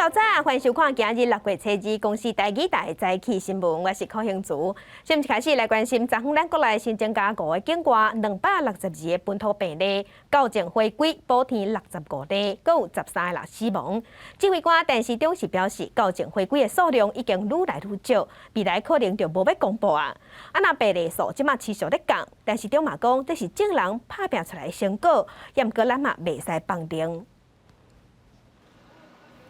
眾早安，歡迎收看今日6月初二公視台語台早起新聞，我是柯興竹。先開始來關心，昨昏咱國內新增加五个境外262个本土病例，校正回歸補添65例，閣有13个人死亡。指揮官陳時中是表示，校正回歸的數量已經愈來愈少，未來可能就無欲公布啊。啊，若病例數這馬持續咧降，陳時中嘛講，這是眾人拍拚出來的成果，毋過咱嘛袂使放縱。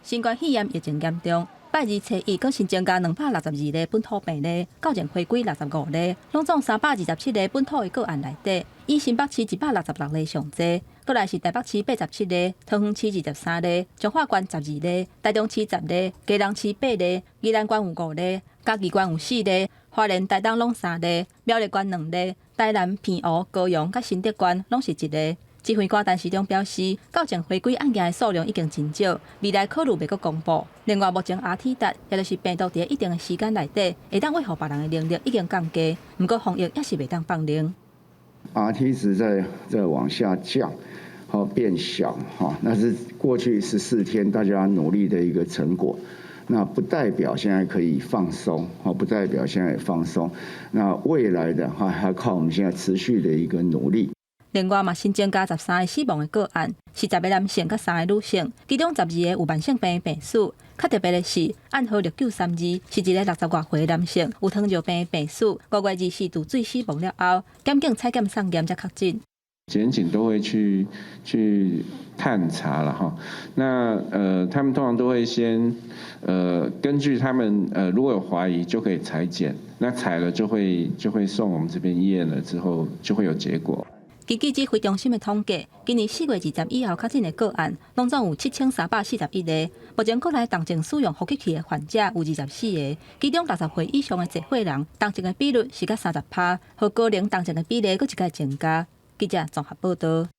新冠肺炎疫情嚴重，拜二初一閣新增加262例本土病例，校正回歸65例，攏總327例本土的個案內底，以新北市166例上濟，過來是台北市87例，桃園市23例，彰化縣12例，台中市10例，基隆市8例，宜蘭縣有5例，嘉義縣有4例，花蓮、台東攏3例，苗栗縣2例，台南、澎湖、高雄佮新竹縣攏是1例。指揮官陳時中表示，校正回歸案件的數量已經真少，未來考慮袂閣公布。另外，目前 RT 值，也就是病毒佇一定的時間內底會當威脅別人的能力已經降低，毋過防疫猶是袂當放任。 RT 值在往下降，好變小，哈，那是過去14天大家努力的一個成果。那不代表現在可以放鬆，不代表現在放鬆。那未來的話，還靠我們現在持續的一個努力。另外嘛，新增加13个死亡的個案，是10个男性佮三个女性，其中12个有慢性病的病史。較特別的是，案號6932是一个60外歲的男性，有糖尿病的病史，5月24渡水死亡了後，檢警採檢送驗才確診。檢警都會去探查了哈，那他們通常都會先根據他們如果有懷疑就可以採檢，那採了就會送我們這邊驗了之後就會有結果。根據指揮中心的統計，今年4月20以後確診的個案，攏總有7341個。目前國內重症使用呼吸器的患者有24個，其中60歲以上的濟歲人，重症的比率是佮30趴，予高齡重症的比例閣一擺增加。記者綜合報道。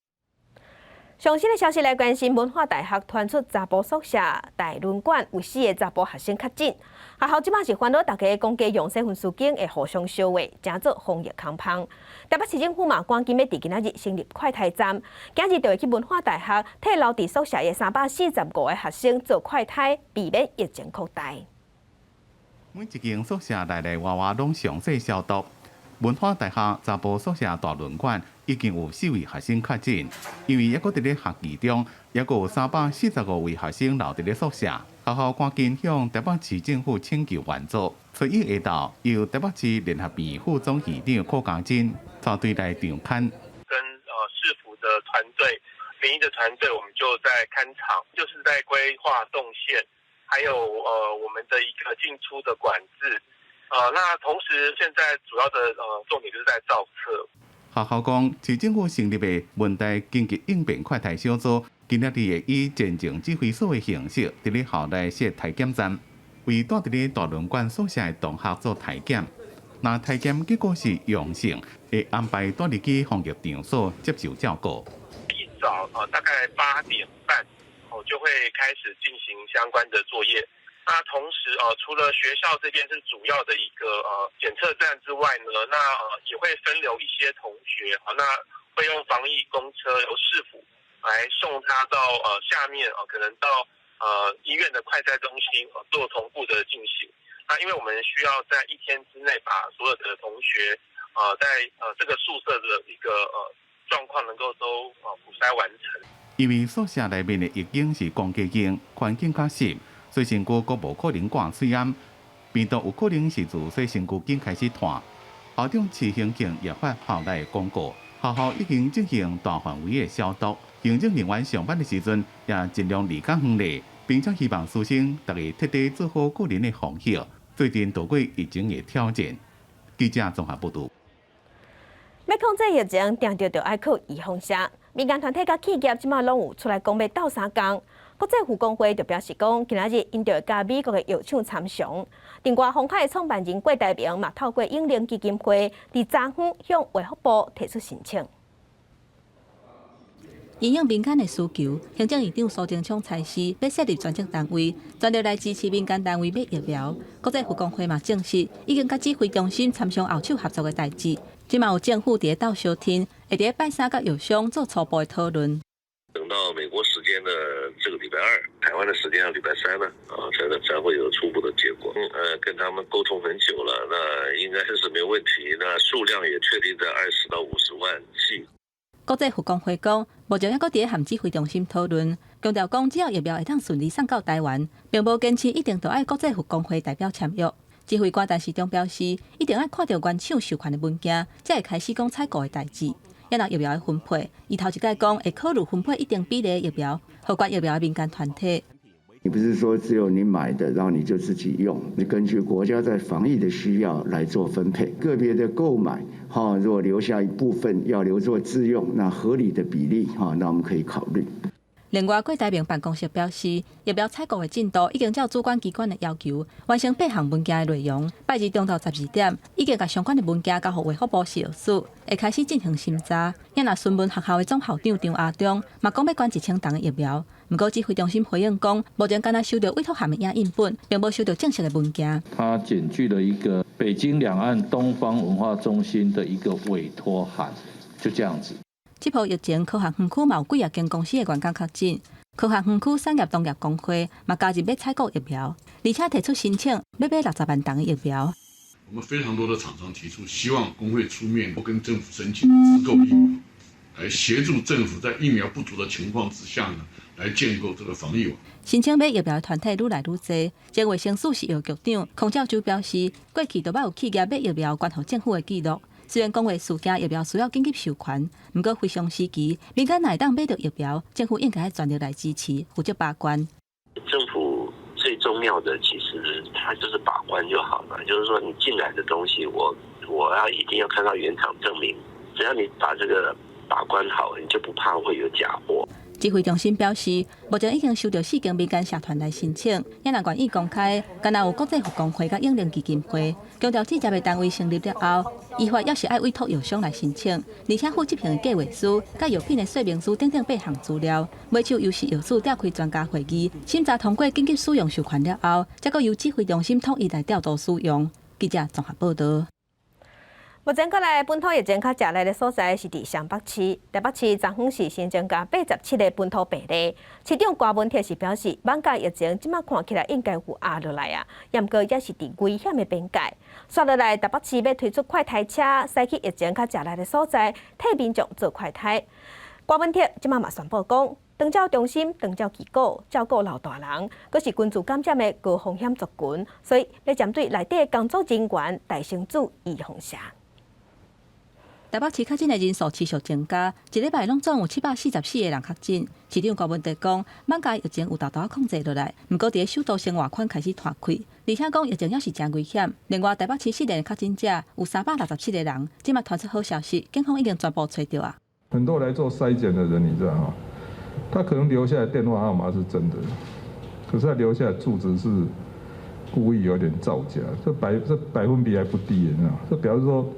上新的消息來關心，文化大學傳出查埔宿舍大輪館有四个查埔學生確診。學校這馬是煩惱大家講家用洗身濕巾會互相相話，成做防疫空芳。台北市政府嘛趕緊欲佇今仔日成立快篩站，今日就會去文化大學替留佇宿舍的345個學生做快篩，避免疫情擴大。每一間宿舍內內外外攏詳細消毒。文化大學查埔宿舍大輪館已經有四位學生確診，因為猶閣佇咧學期中，猶閣有345位學生留佇咧宿舍。學校趕緊向台北市政府請求援助。初一下晝，由台北市聯合醫院副總院長柯嘉真帶隊來場勘。跟市府的團隊、防疫的團隊，我們就在勘場，就是在規劃動線，還有我們的一個進出的管制。那同時現在主要的重點就是在造冊。學校講，市政府成立的文大緊急應變快篩小組，今仔日會以前線指揮所的形式，佇咧校內設篩檢站，為蹛佇咧大輪館宿舍的同學做篩檢。若篩檢結果是陽性，會安排帶入去防疫場所接受照顧。一早大概8點半，哦就會開始進行相關的作業。那同時除了學校這邊是主要的一個檢測站之外呢，那也會分流一些同學，那會用防疫公車由市府來送他到下面可能到醫院的快篩中心做同步的進行。那因為我們需要在一天之內把所有的同學在這個宿舍的一個狀況能夠都普篩完成。因為宿舍內面的已經是公家間，環境較濕。洗身軀閣無可能掛喙罨，病毒有可能是自洗身軀巾開始傳。校長池興慶也發校內公告，學校已經進行大範圍的消毒，行政人員上班的時陣也盡量離較遠咧，並且希望師生逐家徹底做好個人的防疫，做陣渡過疫情的挑戰。記者綜合報道。欲控制疫情，定著就愛靠預防射。民間團體佮企業這馬攏有出來講欲鬥相共。國際護工會就表示講，今仔日𪜶就會佮美國的藥廠參詳。另外，鴻海創辦人郭台銘嘛透過永齡基金會，佇昨昏向衛福部提出申請。因應民間的需求，行政院長蘇貞昌差示欲設立專責單位，全力來支持民間單位買疫苗。國際護工會嘛證實，已經佮指揮中心參詳後手合作的代誌。這馬有政府佇咧鬥相挺，會佇咧拜三佮藥商做初步的討論。等到美國時間的這個禮拜二，台灣的時間要禮拜三呢，啊，才會有初步的結果。跟他們溝通很久了，那應該是沒有問題。那數量也確定在20到50萬劑。國際復工會講，目前猶閣佇咧和指揮中心討論，強調講只要疫苗會當順利送到台灣，並無堅持一定著愛國際復工會代表簽約。指揮官陳時中表示，一定愛看著原廠授權的文件，才會開始講採購的代誌。抑若疫苗的分配，伊頭一擺講會考慮分配一定比例的疫苗，予捐疫苗的民間團體。你不是說只有你買的，然後你就自己用？你根據國家在防疫的需要來做分配，個別的購買，哈，如果留下一部分要留作自用，那合理的比例，哈，那我們可以考慮。另外，郭台銘辦公室表示，疫苗採購的進度已經照主管機關的要求完成八項文件的內容。拜二中晝12點，已經共相關的文件交予衛福部食藥署，會開始進行審查。也若詢問學校的總校長張亞中，嘛講欲捐1000筒的疫苗。毋過指揮中心回應講，目前敢若收著委託函的影印本，並無收著正式的文件。他檢具了一個北京兩岸東方文化中心的一個委託函，就這樣子。這波疫情，科學園區嘛有幾若間公司的員工確診，科學園區產業同業公會嘛加入欲採購疫苗，而且提出申請欲買60萬筒的疫苗。我們非常多的廠商提出，希望工會出面跟政府申請自購疫苗，來協助政府在疫苗不足的情況之下呢，來建構這個防疫網。申請買疫苗的團體愈來愈濟，前衛生署食藥局長孔照洲表示，過去都捌有企業買疫苗捐予政府的記錄。雖然公衛事件疫苗需要緊急授權，毋過非常時期，民間若會當買著疫苗，政府應該全力來支持，負責把關。政府最重要的其實它就是把關就好了，就是說你進來的東西，我要一定要看到原廠證明，只要你把這個把關好，你就不怕會有假貨。指揮中心表示，目前已經收著四間民間社團來申請，也若願意公開，敢若有國際復工會佮永齡基金會，強調這個單位成立了後，依法猶是愛委託藥商來申請，而且附執行的計劃書、佮藥品的說明書等等八項資料，尾手由食藥署召開專家會議，審查通過緊急使用授權了後，才閣由指揮中心統一來調度使用。記者綜合報導。目前過來本土疫情較食力的所在是佇雙北市，台北市昨昏是新增加87個本土病例。市長柯文哲是表示，艋舺疫情這馬看起來應該有壓落來啊，毋過也是佇危險的邊界。紲落來，台北市欲推出快篩車，駛去疫情較食力的所在，替民眾做快篩。柯文哲這馬嘛宣布講，長照中心、長照機構照顧老大人，閣是群聚感染的高風險族群，所以欲針對內底的工作人員提升注預防射。台北市確診的人數持續增加，一禮拜攏總有744個人確診。市長柯文哲講，艋舺疫情有沓沓仔控制落來，毋過佇咧首都生活圈開始拖開，而且講疫情猶是誠危險。另外，台北市四年的確診者有367個人，這馬傳出好消息，警方已經全部揣著啊。很多來做篩檢的人，你知道嗎？他可能留下來電話號碼是真的，可是他留下來住址是故意有點造假，這百分比還不低，你知道嗎？這表示說，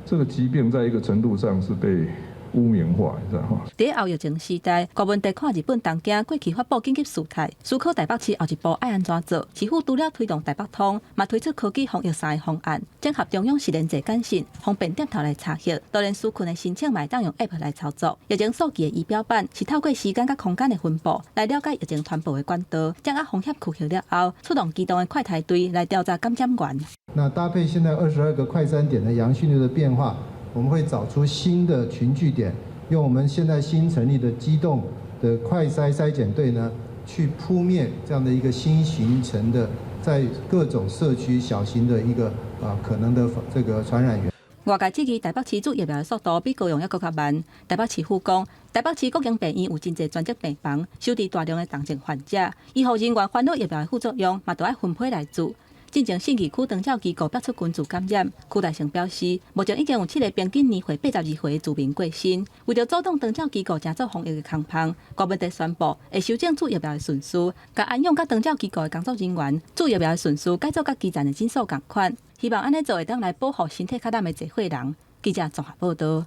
這個疾病在一個程度上是被污名化，你知道嗎？佇後疫情時代，柯文哲看日本東京過去發布緊急事態，思考台北市後一步愛按怎做。市府除了推動台北通，嘛推出科技防疫三个方案，整合中央實聯制簡訊，方便店頭來查核，就連紓困的申請嘛會當用 App 來操作。疫情數據的儀表板是透過時間佮空間的分布來了解疫情傳播的管道，掌握風險區域了後，出動機動的快篩隊來調查感染源。那搭配現在22個快篩點的陽性率的變化，我們會找出新的群聚點，用我們現在新成立的機動的快篩篩檢隊呢，去撲滅這樣的一個新形成的在各種社區小型的一個啊可能的這個傳染源。外界質疑台北市注疫苗的速度比高雄猶閣較慢。台北市府講，台北市國營病院有真濟專責病房，收治大量的重症患者，醫護人員煩惱疫苗的副作用，嘛著愛分批來注。進前信義區長照機構爆出群聚感染，區大成表示，目前已經有七个平均年歲82歲的住民過身。為著阻擋長照機構成做防疫的空縫，柯文哲宣布會修正注疫苗的順序，共安養佮長照機構的工作人員注疫苗的順序改做佮基層的診所仝款，希望按呢做會當來保護身體較躉的濟歲人。記者綜合報導。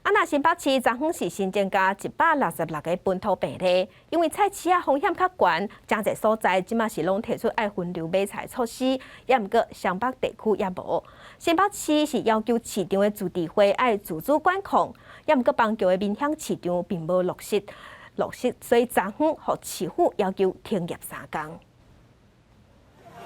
啊，若新北市昨昏是新增加166個本土病例，因為菜市仔風險較懸，誠濟所在這馬是攏提出愛分流買菜措施，也毋過雙北地區猶無。新北市是要求市場的自治會愛自主管控，也毋過板橋的民享市場並無落實，所以昨昏予市府要求停業3工。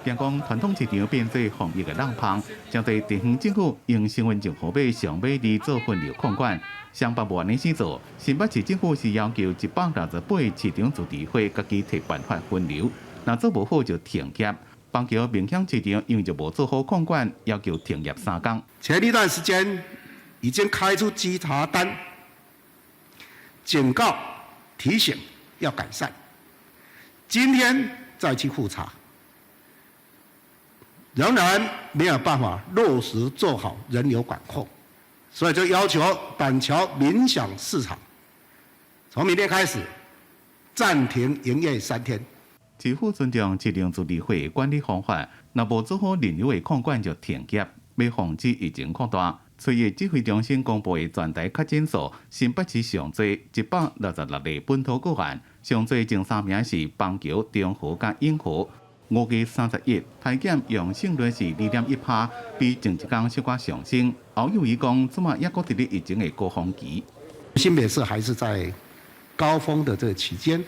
驚講傳統市場變做防疫的漏縫，誠濟地方政府用身份證號碼上尾字做分流控管。雙北無按呢式做，新北市政府是要求168個市場自治會家己提辦法分流，若做無好就停業。板橋民享市場因為就無做好控管，要求停業3工。前一段時間已經開出稽查單，警告提醒要改善。今天再去複查，仍然沒有辦法落實做好人流管控，所以就要求板橋民享市場從明天開始暫停營業3天。市府尊重市場自治會的管理方法，若無做好人流的控管就停業，欲防止疫情擴大。初一指揮中心公布的全台確診數，新北市上濟166例本土個案，上濟前三名是板橋、中和佮永和。5月31，篩檢陽性率是2.1趴，比前一工小可上升。侯友宜講，這馬猶閣佇咧疫情的高峰期。新北市還是在高峰的這個期間，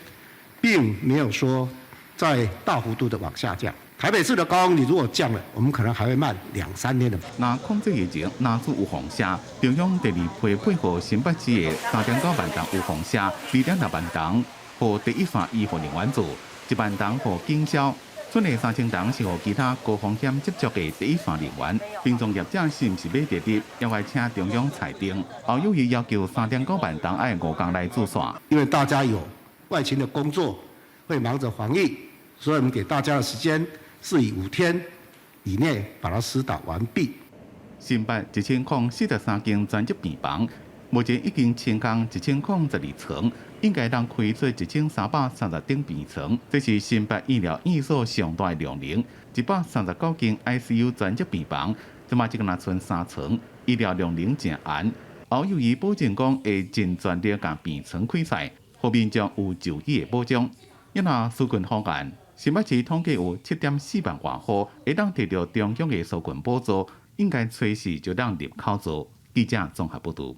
並沒有說在大幅度的往下降。台北市的高峰，你如果降了，我們可能還會慢兩三天的。若控制疫情，若是有封城，中央第二批配予新北市的3.9萬人有封城，2.6萬人予第一線醫護人員做，1萬人予警消。剩的3000人是予其他高風險接觸的第一線人員，殯葬業者是毋是欲列入，猶愛請中央裁定。侯友宜要求3.9萬人愛5工內注線。因為大家有外勤的工作，會忙着防疫，所以我們給大家的時間是以5天以內把它施打完畢。新北1043間專職病房，目前已經清空1012床，應該通開出1330張病床。這是新北醫療院所上大量能，139間 ICU 專職病房，這馬只干焦賰3床，醫療量能誠絚。侯友宜保證講會盡全力共病床開出來，予民眾有就醫的保障。因若紓困方案，新北市統計有7.4萬外戶會當提著中央的紓困補助，應該隨時就當入口做。記者綜合報導。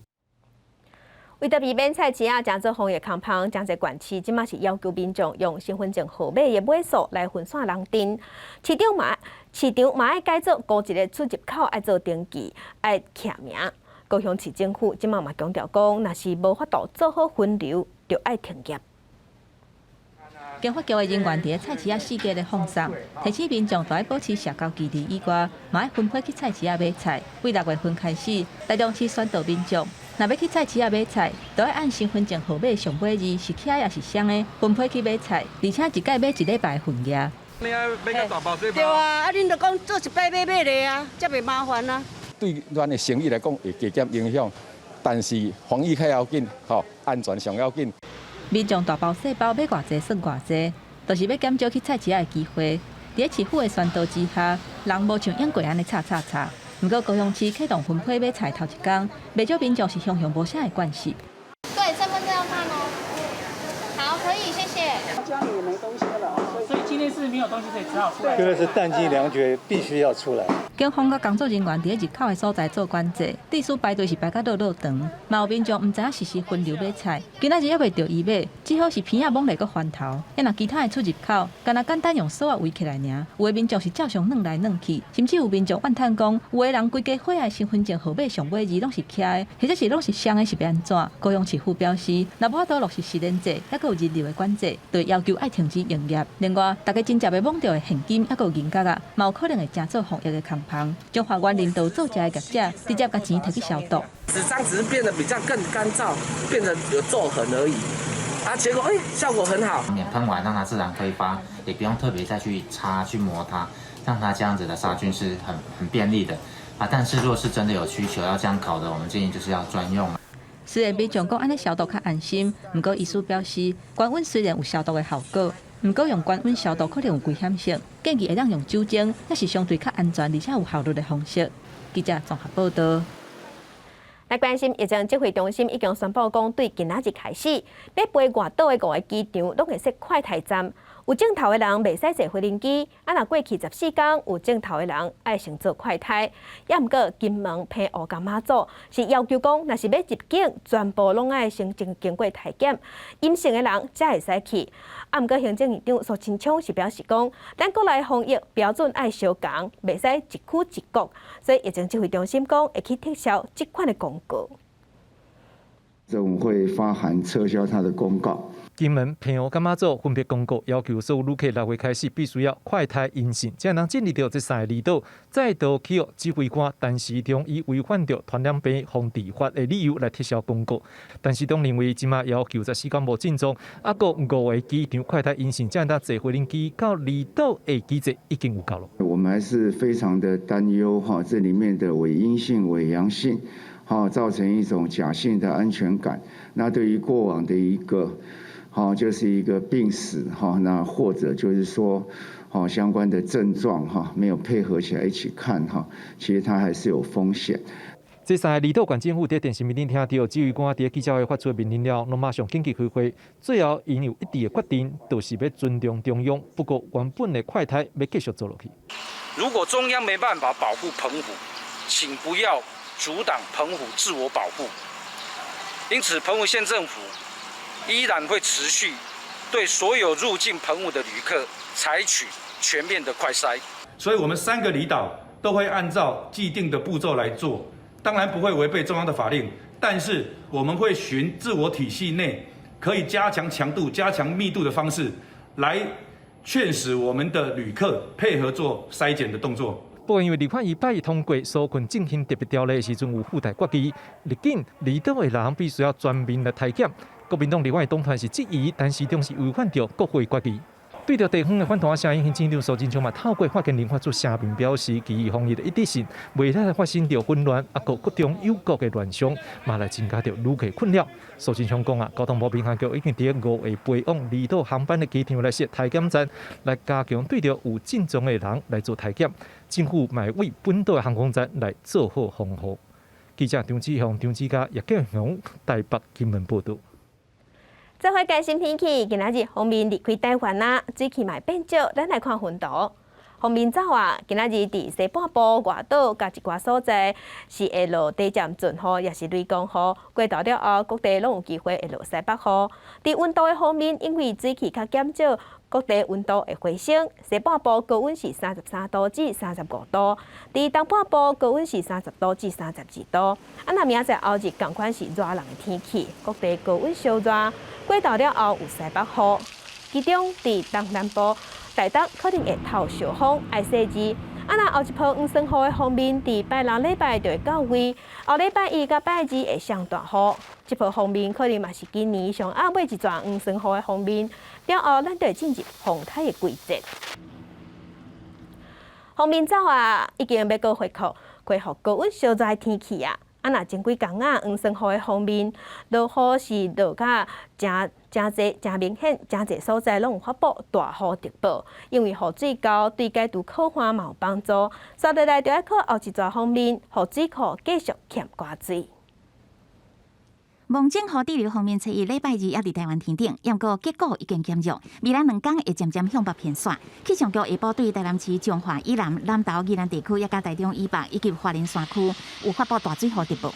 為著避免菜市仔成做防疫空縫，誠濟縣市這馬是要求民眾用身份證號碼的尾數來分散人陣。市場嘛愛改做孤一个出入口愛做登記，愛刻名。高雄市政府這馬嘛強調講，若是無法度做好分流，就愛停業。經發局的人員佇咧菜市仔四界咧放送，提醒民眾著愛保持社交距離以外，嘛愛分批去菜市仔買菜。對6月份開始，台中市宣導民眾，若欲去菜市仔買菜，著愛按身份證號碼上尾字是起的抑是雙的，分批去買菜，而且一改買一禮拜份額。你愛買較大包細包？對啊，啊恁就講做一擺買買咧啊，才袂麻煩啊。對咱的生意來講會加減影響，但是防疫較要緊，吼，安全上要緊。民眾大包細包買偌濟算偌濟，就是欲減少去菜市仔的機會。佇市府的宣導之下，人無像往過按呢插插插。毋過高雄市啟動分批買菜頭一工，袂少民眾是雄雄無啥的慣勢。對，身份證要看哦。好，可以，謝謝。家裡也沒東西了，所以今天是沒有東西，所以只好出來。這個是彈盡糧絕，必須要出來。警方佮工作人員佇咧入口的所在做管制，秩序排隊是排甲落落長，嘛有民眾毋知影是時分流買菜，今仔日猶袂著伊買，只好是鼻仔摸咧閣翻頭。啊若其他的出入口，干焦簡單用鎖仔圍起來爾，有的民眾是照常轉來轉去，甚至有民眾怨嘆講，有的人規家伙的身份證號碼上尾字攏是起的，或者是攏是雙的，是欲按怎？高雄市府表示，若無法度落實實聯制，猶閣有人流的管制，就要求愛停止營業。另外，大家真正袂摸著的現金，猶閣有銀角仔，嘛有可能會成做防疫的空縫。中華園林道做食的業者，直接共錢提去消毒。紙張只是變得比較更乾燥，變得有皺痕而已。啊，結果效果很好。免噴完讓它自然揮發，也不用特別再去擦去磨它，讓它這樣子的殺菌是很便利的。啊，但是若是真的有需求要這樣搞的，我們建議就是要專用。雖然民眾講按呢消毒較安心，毋過醫師表示，高溫雖然有消毒的效果，毋過用高溫消毒可能有危險性，建議會當用酒精，抑是相對較安全而且有效率的方式。記者綜合報導。來關心疫情指揮中心已經宣布講，對今仔日開始，欲飛外島的五个機場攏會設快篩站。有症頭的人袂使坐飛行機，啊若過去14天有症頭的人愛先做快篩。也毋過金門、澎湖佮馬祖是要求講，若是欲入境，全部攏愛先經過篩檢，陰性的人才會使去。啊毋過行政院長蘇貞昌是表示講，咱國內防疫標準愛相仝，袂使一區一國，所以疫情指揮中心講會去撤銷這款的公告。政府會發函撤銷他的公告。金門、澎湖佮馬祖分別公告，要求所有旅客6月開始必須要快篩陰性，才能進入著這三个離島。再度去予指揮官陳時中以違反著傳染病防治法的理由來撤銷公告。陳時中認為，這馬要求14天無症狀，猶閣五个機場快篩陰性，才能坐飛行機到離島的機制已經有夠了。我們還是非常的擔憂哈，這裡面的偽陰性、偽陽性，哈，造成一種假性的安全感。那對於過往的一個，好，就是一個病史哈，那或者就是說，好相關的症狀哈，沒有配合起來一起看哈，其實它還是有風險。這三个離島縣政府佇電視面頂聽著指揮官佇記者會發出命令了，攏馬上緊急開會，最後𪜶有一致的決定，就是欲尊重中央。不過原本的快篩欲繼續做落去。如果中央沒辦法保護澎湖，請不要阻擋澎湖自我保護。因此，澎湖縣政府依然會持續對所有入境澎湖的旅客採取全面的快篩。所以，我們三個離島都會按照既定的步驟來做，當然不會違背中央的法令，但是我們會循自我體系內可以加強強度、加強密度的方式，來勸使我們的旅客配合做篩檢的動作。不過因為立法院拜一通過紓困振興特別條例的時陣有附帶決議，入境離島的人必須要全面來篩檢。國民黨立法黨團是質疑，陳時中是違反著國會決議。對著地方的反彈聲音，行政院長蘇貞昌嘛透過發言人發出聲明，表示基於防疫的一致性，袂使發生著混亂，啊，閣各中有國的亂象，嘛來增加著旅客困擾。蘇貞昌講啊，交通部民航局已經佇五個飛往離島航班的機場來設篩檢站，來加強對著有症狀的人來做篩檢。政府嘛為本島的航空站來做好防護。記者張志雄、張志嘉、葉建雄台北金門報導。做伙關心天氣，今仔日鋒面離開台灣啊，水汽嘛變少，咱來看雲圖。鋒面走啊，今仔日佇西半部外島佮一寡所在是會落短暫陣雨，抑是雷公雨。過晝了後，各地攏有機會會落西北雨。佇溫度的方面，因為水汽較減少，各地溫度會回升。西半部高溫是33度至35度，佇東半部高溫是30度至32度。啊，若明仔載後日仝款是熱人的天氣，各地高溫燒熱。過晝了後有西北雨，其中佇東南部、台東可能會透小風，愛細緻。啊，若後一波黃酸雨的鋒面，佇拜六禮拜就會到位，後禮拜一佮拜二會上大雨。這波鋒面可能嘛是今年上暗尾一逝黃酸雨的鋒面，了後咱就會進入風颱的季節。鋒面走啊，已經欲閣恢復高溫燒熱的天氣啊！啊，若前幾工啊，黃酸雨的鋒面落雨是落甲誠誠濟、誠明顯，誠濟所在攏有發布大雨特報，因為雨水夠，對解除苦旱嘛有幫助。煞落來就愛靠後一逝鋒面，予水庫繼續欠寡水。蒙頂雨對流鋒面初一禮拜二猶佇台灣天頂，毋過結果已經減弱，未來兩工會漸漸向北偏徙。氣象局下晡對台南市彰化以南、南投、宜蘭地區，抑佮台中以北以及花蓮山區有發布大水雨特報。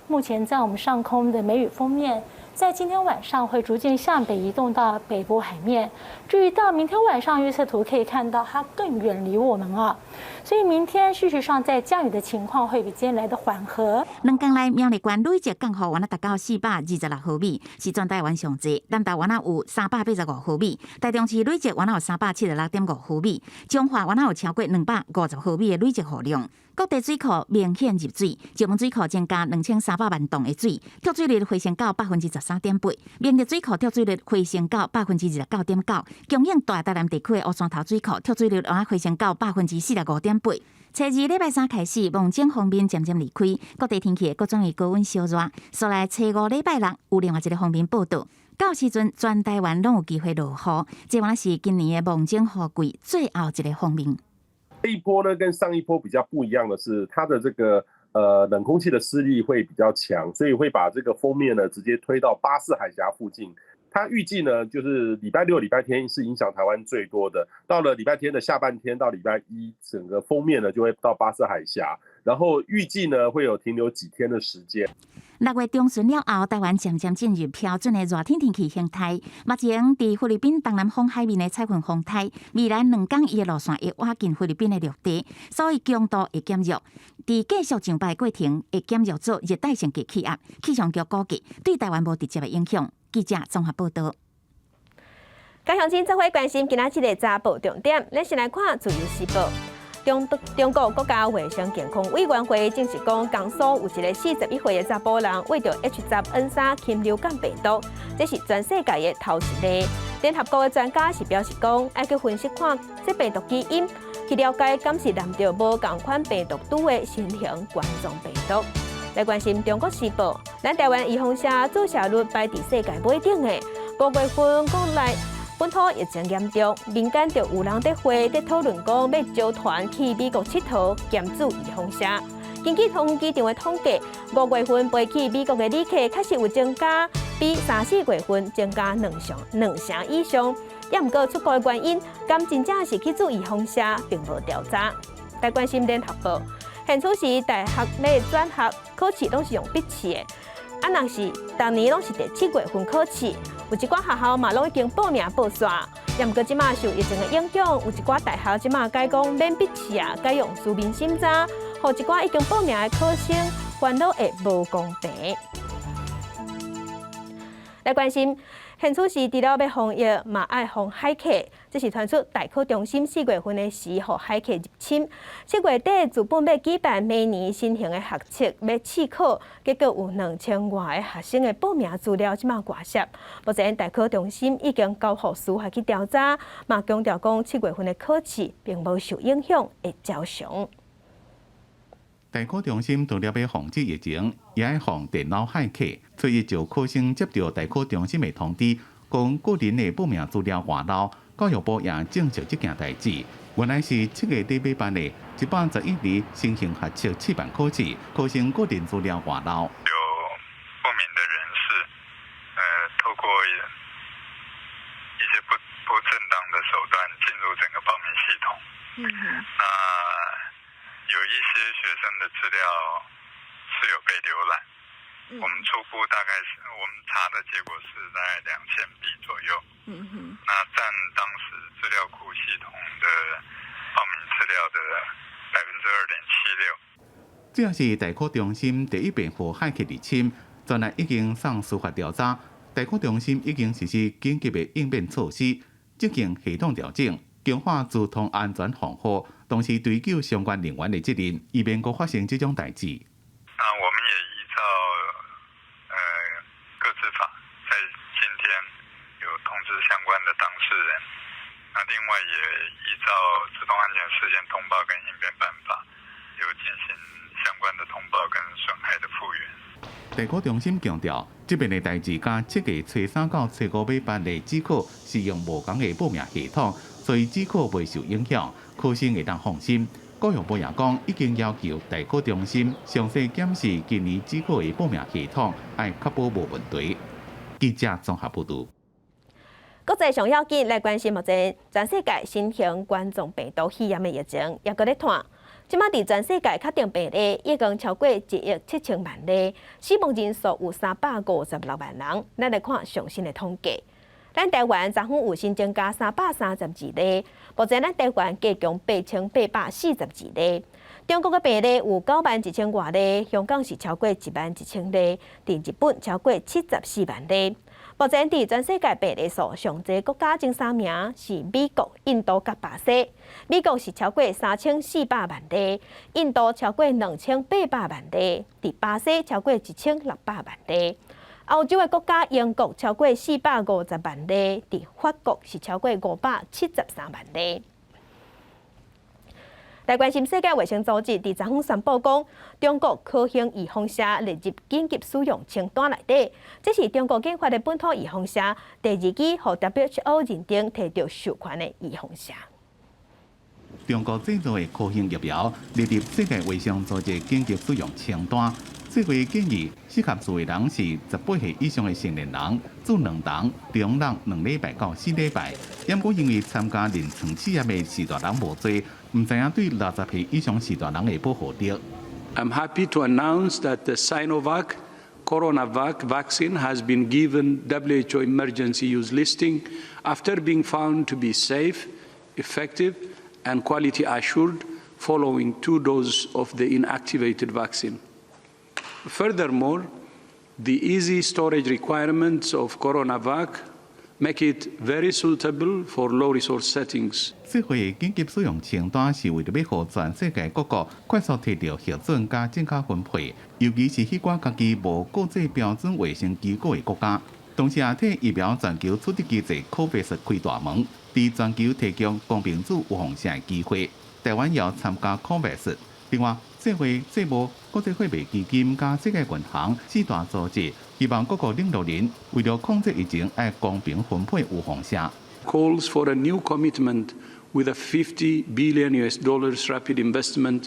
目前在我們上空的梅雨鋒面，在今天晚上會逐漸向北移動到北部海面。至於到明天晚上預測圖可以看到，它更遠離我們啊。所以明天事實上在降雨的情況會比今天來得緩和。兩工內苗栗縣累積降雨，約達到426毫米，是全台灣上濟。南投約有385毫米，台中市累積約有376.5毫米，彰化約有超過250毫米的累積雨量。各地水庫明顯入水，石門水庫增加2300萬噸的水，蓄水率回升到13.8%；明日水庫蓄水率回升到29.9%，供應大台南地區的烏山頭水庫蓄水率也回升到45.8%。初二禮拜三開始，蒙頂鋒面漸漸離開，各地天氣會閣轉為高溫燒熱。煞來初五禮拜六有另外一个鋒面報到，到時陣全台灣攏有機會落雨。這嘛是今年的蒙頂雨季最後一个鋒面。這一波呢，跟上一波比較不一樣的是，它的這個冷空氣的勢力會比較強，所以會把這個鋒面呢直接推到巴士海峽附近。它預計呢，就是禮拜六、禮拜天是影響台灣最多的。到了禮拜天的下半天到禮拜一，整個鋒面呢就會到巴士海峽，然後預計呢會有停留幾天的時間。 6月中旬了後，台灣漸漸進入標準的熱天天氣形態。目前佇菲律賓東南方海面的彩雲風台，未來2天伊的路線會倚近菲律賓的陸地，所以強度會減弱。佇繼續上擺過程會減弱做熱帶性低氣壓。氣象局估計對台灣無直接的影響。記者綜合報道。各鄉親做伙關心今仔這個早報重點，咱先來看《自由時報》。中國國家衛生健康委員會證實講，江蘇有一個41歲的查埔人罹著 H10N3 禽流感病毒，這是全世界的頭一例。聯合國的專家是表示講，愛去分析看這病毒基因，去了解敢是染著無仝款病毒株的新型冠狀病毒。來關心《中國時報》，咱台灣預防射注射率排佇世界尾頂的，5月份國內本土疫情嚴重，民間就有人佇會佇討論講欲招團去美國𨑨迌兼注預防射。根據桃園機場的統計，5月份飛去美國的旅客確實有增加，比三四月份增加兩成以上。也毋過出國的原因，敢真正是去注預防射，並無調查。來關心聯合報，現此時大學欲轉學考試攏是用筆試的，啊，若是逐年攏是佇7月份考試。有一寡學校嘛，攏已經報名報煞，也毋過這馬受疫情的影響，有一寡大學這馬改講免筆試啊，改用書面審查，予一寡已經報名的考生煩惱會無公平。來關心，現此時除了欲防疫，嘛愛防駭客。這是傳出大考中心4月份的時，予駭客入侵。7月底自本欲舉辦明年新型的學測，欲試考，結果有2000外个學生的報名資料這馬外洩。目前大考中心已經交予司法去調查，嘛強調講7月份的考試並無受影響，會照常。大考中心除了欲防止疫情，也愛防電腦駭客。初一就考生接著大考中心的通知，講個人的報名資料外漏，教育部也證實這件代誌。原來是7月底欲辦的111年新型學測試辦考試，考生個人資料外漏。有不明的人士，透過一些不正當的手段進入整個報名系統。那有一些學生的資料是有被瀏覽。我們初估大概是我們查的結果是在2000筆左右。那佔當時資料庫系統的報名資料的2.76%。這也是大考中心第一遍予駭客入侵，專案已經送司法調查。大考中心已經實施緊急的應變措施，進行系統調整，強化資通安全防護，同時追究相關人員的責任，以免閣發生這種代誌。那我們也依照個資法，在今天有通知相關的當事人。那另外也依照資通安全事件通報跟應變辦法，有進行相關的通報跟損害的復原。大考中心強調，這遍的代誌佮7月初三到初五欲辦的指考是用無仝的報名系統，所以指考袂受影響，考生會當放心。教育部也講，已經要求大考中心詳細檢視今年指考的報名系統，愛確保無問題。記者綜合報導。國際上要緊來關心目前全世界新型冠狀病毒肺炎的疫情，猶閣咧湠。這馬佇全世界確定病例已經超過1億7000萬例，死亡人數有356萬人。咱來看上新的統計，咱台灣昨昏有新增加332例，目前咱台灣加強8842例。中國的病例有9萬1000外例，香港是超過1萬1000例，佇日本超過74萬例。目前佇全世界病例數上濟國家前三名是美國、印度佮巴西。美國是超過3400萬例，印度超過2800萬例，佇巴西超過1600萬例。歐洲的國家英國超過450萬例，佇法國是超過573萬例。來關心世界衛生組織佇昨昏宣布講，中國科興預防射列入緊急使用清單內底，這是中國研發的本土預防射第二支予 WHO 認定提著授權的預防射。中國製造的科興疫苗列入世界衛生組織緊急使用清單。世衛建議，適合注的人是18歲以上的成年人，注兩針，中人2禮拜到4禮拜。毋過因為參加臨床試驗的序大人無濟，毋知影對60歲以上序大人的保護力。 I'm happy to announce that the Sinovac CoronaVac vaccine has been given WHO emergency use listing after being found to be safe, effective, and quality assured following two doses of the inactivated vaccine. Furthermore, the easy storage requirements of CoronaVac make it very suitable for low resource settings. 世衛緊急使用清單是為著欲予全世界各國快速提著核准佮正確分配，尤其是彼寡家己無國際標準衛生機構的國家。同時也替疫苗全球取得機制 COVAX 開大門，佇全球提供公平注預防射的機會。台灣也有參加 COVAX。另外，世衛、世貿、國際貨幣基金佮世界銀行四大組織，希望各國領導人為著控制疫情，愛公平分配預防射。 Calls for a new commitment with a 50 billion US dollars rapid investment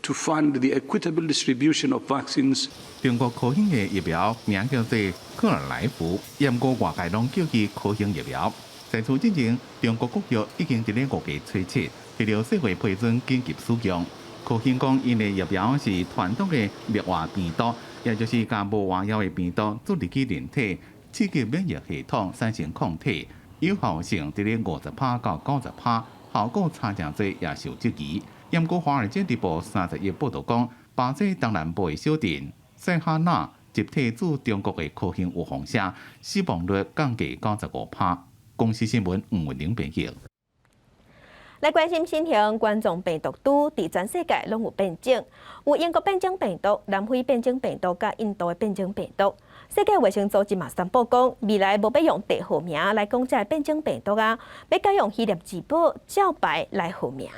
to fund the equitable distribution of vaccines. 中國科興的疫苗名叫做克爾來福，毋過外界攏叫伊科興疫苗。在此之前，中國國藥已經佇咧5月初七提著世衛批准緊急使用。科興講，𪜶的疫苗是傳統的滅活病毒，也就是共無活藥的病毒注入去人體，刺激免疫系統產生抗體，有效性佇咧50%到90%，效果差誠濟也受質疑。毋過，華爾街日報31報導講，巴西東南部的小鎮塞哈納集體注中國的科興預防射，死亡率降低95%。公視新聞吳文玲編譯。來關心新型冠狀病毒株，佇全世界攏有變種，有英國變種病毒、南非變種病毒、佮印度的變種病毒。世界衛生組織嘛宣布講，未來無欲用代號名來講這个變種病毒啊，欲改用希臘字母照排來號名。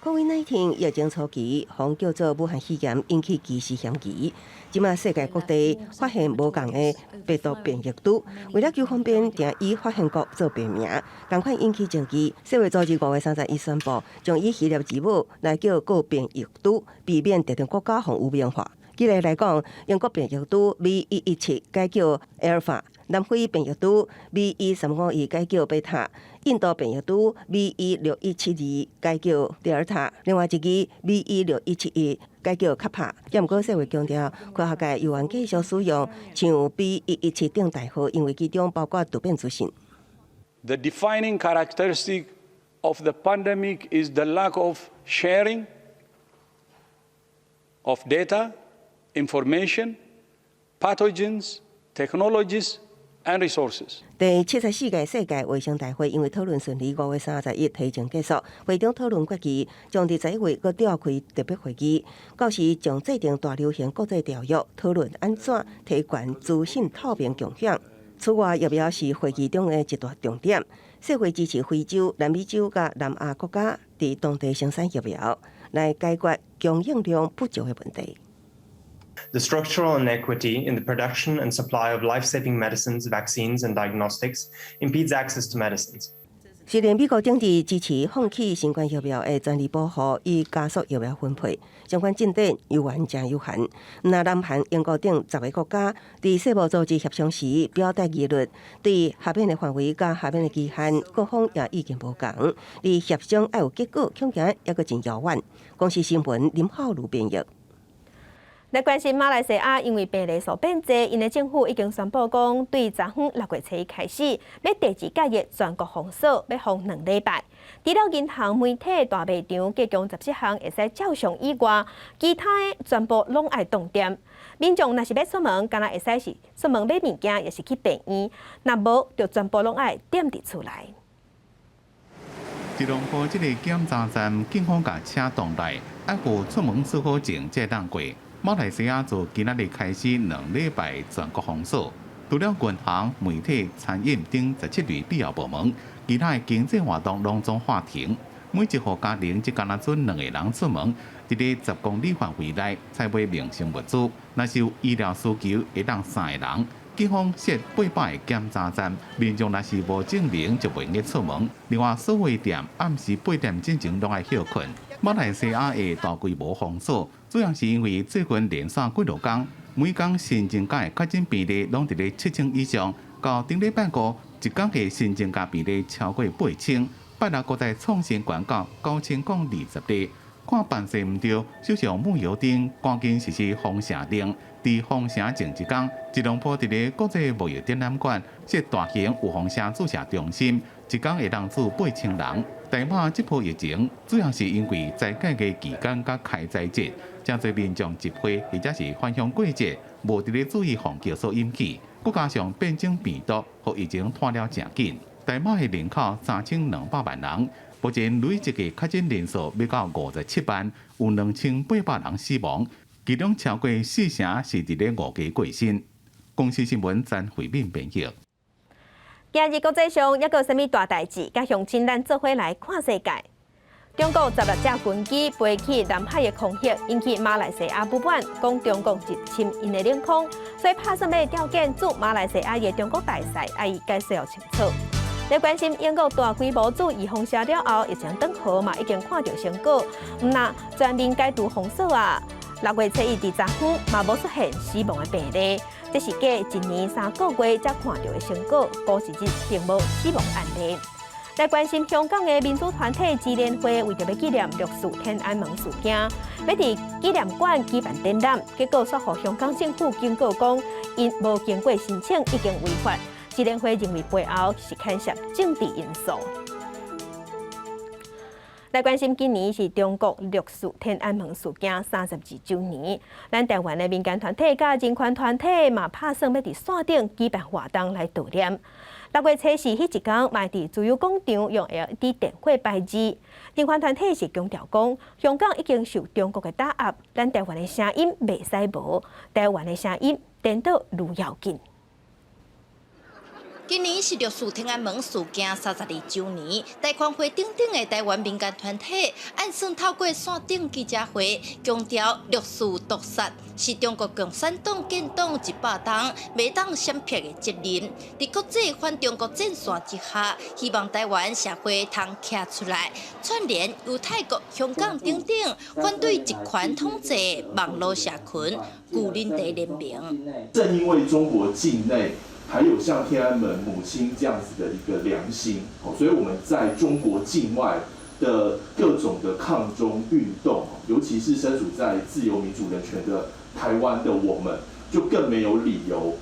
COVID-19 疫情初期，予人叫做武漢肺炎，引起歧視嫌疑。這馬世界各地發現無仝的病毒變異株，為了求方便，定以發現國做病名，仝款引起爭議。世衛組織5月31宣布，將以希臘字母來叫各變異株，避免特定國家予污名化。舉例來講，英國變異株 B 一一七改叫阿爾法，南非變異株 B 一三五一改叫貝塔，印度變異株 B E 6172改叫德爾塔，另外一支 B E 6171改叫卡帕。毋過世衛強調，科學界猶原繼續使用像 B 一一七等代號，因為其中包括突變資訊。 The defining characteristic of the pandemic is the lack of sharing of data, information, pathogens, technologies, and resources. 第74屆世界衛生大會因為討論順利，5月31提前結束。會中討論決議，將佇11月閣召開特別會議，到時將制定大流行國際條約，討論按怎提懸資訊透明共享。此外，疫苗是會議中的一大重點。世衛支持非洲、南美洲佮南亞國家佇當地生產疫苗，來解決供應量不足的問題。 The structural inequity in the production and supply of life-saving medicines, vaccines, and diagnostics impedes access to medicines. 雖然美國等地支持放棄新冠疫苗的專利保護，以加速疫苗分配，相關進展猶原誠有限。若南韓、英國等10个國家佇世貿組織協商時表達疑慮，對豁免的範圍佮豁免的期限，各方也意見無仝。離協商愛有結果，恐驚猶閣真遙遠。公視新聞林浩如編譯。來關心馬來西亞，因為病例數變濟，𪜶的政府已經宣布講，對昨昏6月初一開始，欲第二屆的全國封鎖，欲封2禮拜。除了銀行、媒體、大賣場、加強17項會使照常以外，其他的全部攏愛凍店。民眾若是欲出門，干焦會使是出門買物件，抑是去病院，若無就全部攏愛踮佇厝內。吉隆坡這个檢查站，警方共車擋來，愛予出門許可證才會當過。馬來西亞自今仔日開始2禮拜全國封鎖，除了銀行、媒體、餐飲等17類必要部門，其他的經濟活動攏總喊停。每一戶家庭只干焦準兩個人出門，佇咧10公里範圍內採買民生物資。若是有醫療需求，會當三個人。警方設800个檢查站，民眾若是無證明就袂用得出門。另外，所有店暗時8點進前攏愛歇睏。馬來西亞的大規模封鎖，主要是因為最近連續幾落工，每工新增加的確診病例攏佇咧7000以上。到頂禮拜五，一工的新增加病例超過8000，拜六閣再創新懸到9020例。看辦勢毋對，首相慕尤丁趕緊實施封城令。佇封城前一工，吉隆坡佇咧國際貿易展覽館設大型預防針注射中心，一工會當注8000人。大馬這波疫情主要是因為齋戒月期間佮開齋節，誠濟民眾集會或者是返鄉過節，無佇咧注意防疫所引起，閣加上變種病毒，予疫情拖了誠緊。大馬的人口3200萬人。目前累計的確診人數欲到57萬，有2800人死亡，其中超過四成是佇咧五家過身。公視新聞詹慧敏編譯。今日國際上猶閣有啥物大代誌？佮鄉親咱做伙來看世界。中國16架軍機飛去南海的空域，引起馬來西亞不滿，講中國入侵𪜶的領空，所以拍算欲調遣駐馬來西亞的中國大使，愛伊解釋清楚。來關心英國大規模注預防針了後，疫情轉好嘛，已經看著成果。毋但全面解除封鎖啊，6月初一佇昨昏嘛無出現死亡的病例，這是隔一年3個月才看著的成果。五十日並無死亡案例。來關心香港的民主團體支聯會，為著欲紀念六四天安門事件，欲佇紀念館舉辦展覽，結果煞予香港政府警告講，𪜶無經過申請已經違法。支聯會認為背後是牽涉政治因素。來關心今年是中國六四天安門事件32週年，咱台灣的民間團體佮人權團體嘛拍算欲佇線頂舉辦活動來悼念。6月初四彼一工，嘛佇自由廣場用 LED 電火擺字。人權團體是強調講，香港已經受中國的打壓，咱台灣的聲音袂使無，台灣的聲音顛倒愈要緊。今年是六四天安門事件32週年，大權會等等的台灣民間團體，按算透過線頂記者會，強調六四屠殺是中國共產黨建黨100冬袂當閃避的責任。佇國際反中國戰線之下，希望台灣社會通徛出來，串聯猶太國、香港等等反對集權統治網路社群，舊領地聯盟。正因為中國境內還有像天安門母親這樣子的一個良心，所以我們在中國境外的各種的抗中運動，尤其是身處在自由民主人權的台灣的我們，就更沒有理由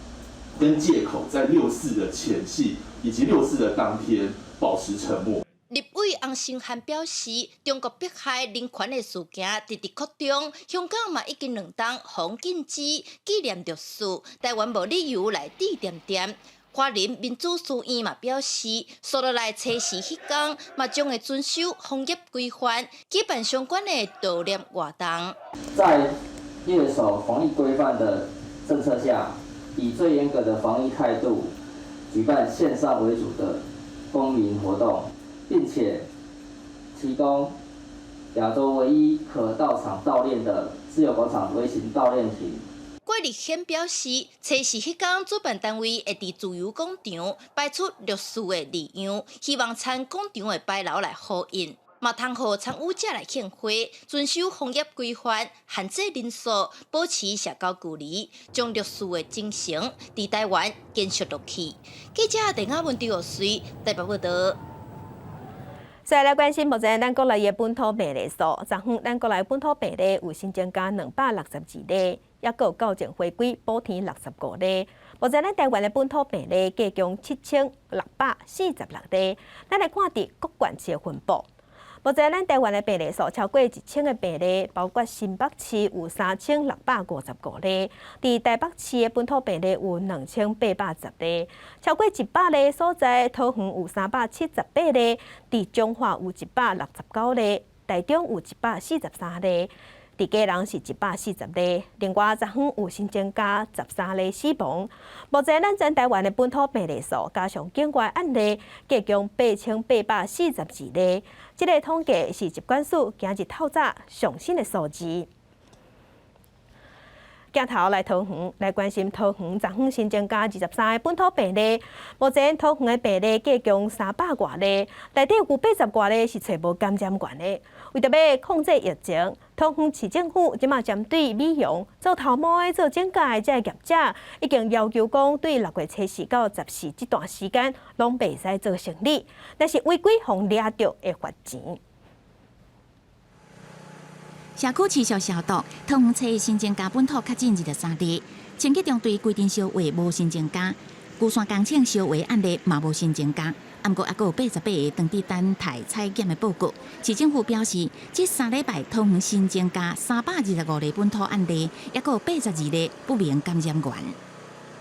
跟借口在六四的前夕以及六四的當天保持沉默。立委洪申翰表示，中國迫害人權的事件直直擴張，香港嘛已經兩冬封禁止紀念六四，台灣無理由來佇恬恬。花蓮民主書院嘛表示，紲落來初四彼工嘛將會遵守防疫規範，舉辦相關的悼念活動。在嚴守防疫規範的政策下，以最嚴格的防疫態度，舉辦線上為主的公民活動。並且提供亞洲唯一可到場悼念的自由廣場微型悼念亭。郭立憲表示，初四彼工主辦單位會佇自由廣場擺出六四的字樣，希望參廣場的牌樓來呼應，嘛通予參與者來獻花，遵守防疫規範，限制人數，保持社交距離，將六四的精神佇台灣延續落去。記者鄧亞文、張玉水台北報導。再來關心目前咱國內的本土病例數，昨昏咱國內本土病例有新增加262例，抑閣有校正回歸補添65例。目前咱台灣的本土病例計共7646例。咱來看佇各縣市的分布。目前咱台灣的病例數超過1000個病例，包括新北市有3655例，佇台北市的本土病例有2810例，超過100例所在，桃園有378例，佇彰化有169例，台中有143例，佇基隆是140例。另外，昨昏有新增加13例死亡。目前咱全台灣的本土病例數加上境外案例，計共8842例。這个統計是疾管署今日透早上新的數字。鏡頭來桃園來關心桃園昨昏新增加23個本土病例，目前桃園的病例計共300外例，內底有80外例是揣無感染源的。為著欲控制疫情，桃園市政府這馬針對美容、做頭毛的、做指甲的這个業者，已經要求講對6月初四到14這段時間，攏袂使做生理，若是違規予掠著會罰錢。社區持續消毒，桃園初一新增加本土確診23例，清潔中隊規陣燒話無新增加，龜山工廠燒話案例嘛無新增加，毋過猶閣有88個當地等待採檢的報告。市政府表示，這3禮拜桃園新增加325例本土案例，猶閣有82例不明感染源。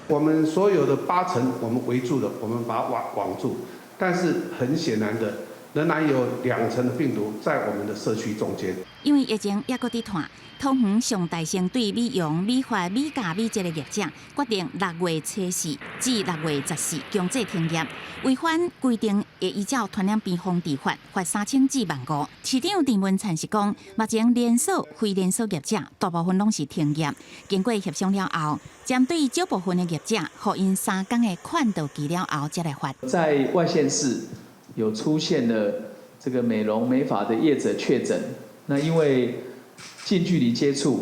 我們所有的八層我們圍住了，我們把它網網住，但是很顯然的，仍然有2成的病毒在我們的社區中間。因為疫情猶閣佇湠，桃園上大聲對美容、美髮、美甲、美睫的業者決定6月初四至6月14強制停業，違反規定會依照傳染病防治法罰3000至15,000。市長鄭文燦是講，目前連鎖、非連鎖業者大部分攏是停業，經過協商了後，針對少部分的業者，予𪜶3工的勸導期了後，才來罰。在外縣市有出現了這個美容美髮的業者確診。那因為近距離接觸，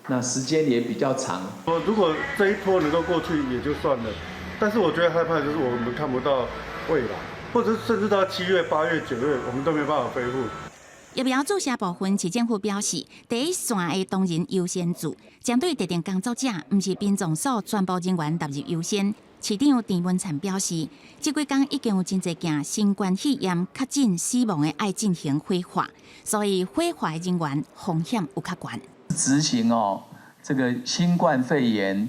那時間也比較長。我如果這一波能夠過去也就算了，但是我覺得害怕就是我們看不到未來，或者甚至到7月、8月、9月，我們都沒辦法恢復。疫苗注射部分，市政府表示，第一線的當然優先注，針對特定工作者，毋是殯葬所全部人員納入優先。市長鄭文燦表示，這幾工已經有真濟件新冠肺炎確診死亡的愛進行火化，所以火化的人員風險有較懸。執行哦，這個新冠肺炎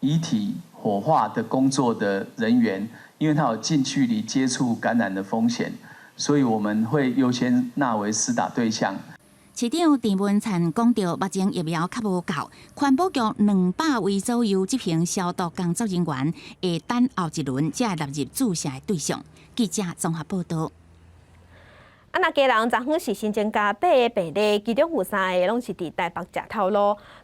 遺體火化的工作的人員，因為他有近距離接觸感染的風險，所以我們會優先納為施打對象。市長鄭文燦講著，目前疫苗較無夠，環保局200位左右執行消毒工作人員會等後一輪才會納入注射的對象。記者綜合報道。啊，若基隆昨昏是新增加八個病例，其中有三个攏是佇台北食頭路，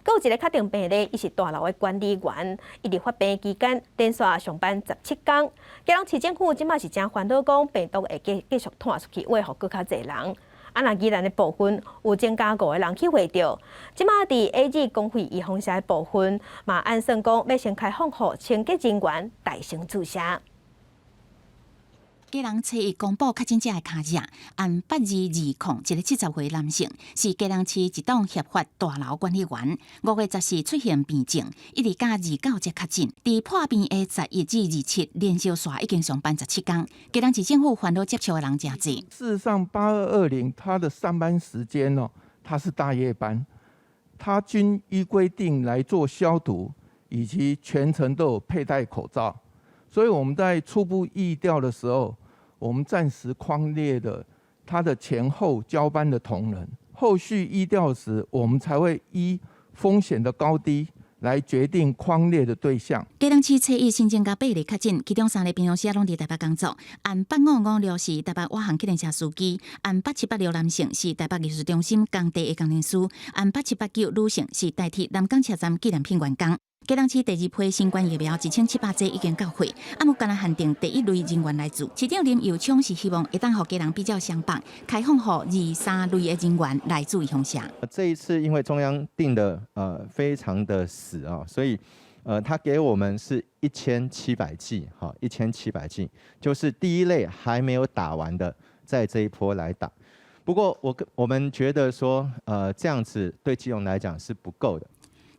閣有一个確定病例，伊是大樓的管理員，伊佇發病期間連續上班17工。基隆市政府這馬是誠煩惱，講病毒會繼繼續湠出去，會予閣較濟人。啊，若宜蘭的部分有增加五個人去血著，這馬佇 AZ 公費預防射的部分，嘛按算講欲先開放予清潔人員代先注射。基隆初一公布確診者的跤跡，按8220，一个70歲男性，是基隆市一棟協發大樓管理員。5月14出現病症，一直到29才確診。佇破病的11至27連續線已經上班17工。基隆市政府煩惱接觸的人誠濟。事實上，8220他的上班時間哦，他是大夜班，他均依規定來做消毒，以及全程都有佩戴口罩。所以我們在初步疫調的時候，我們暫時匡列了他的前後交班的同仁。後續疫調時，我們才會依風險的高低來決定匡列的對象。基隆市初一新增加八例確診，其中三例平常時攏佇台北工作。案8556是台北瓦航計程車司機，案8786男性是台北藝術中心工地的工程師，案8789女性是台鐵南港車站紀念品員工。基隆市第二批新冠疫苗1700劑已經到貨，啊，毋過若限定第一類人員來注。市長林右昌是希望會當予基隆比照雙北，開放予二三類的人員來注預防射。這一次因為中央定的非常的死啊，所以他給我們是一千七百劑，哈，一千七百劑，就是第一類還沒有打完的，在這一波來打。不過我們覺得說，這樣子對基隆來講是不夠的。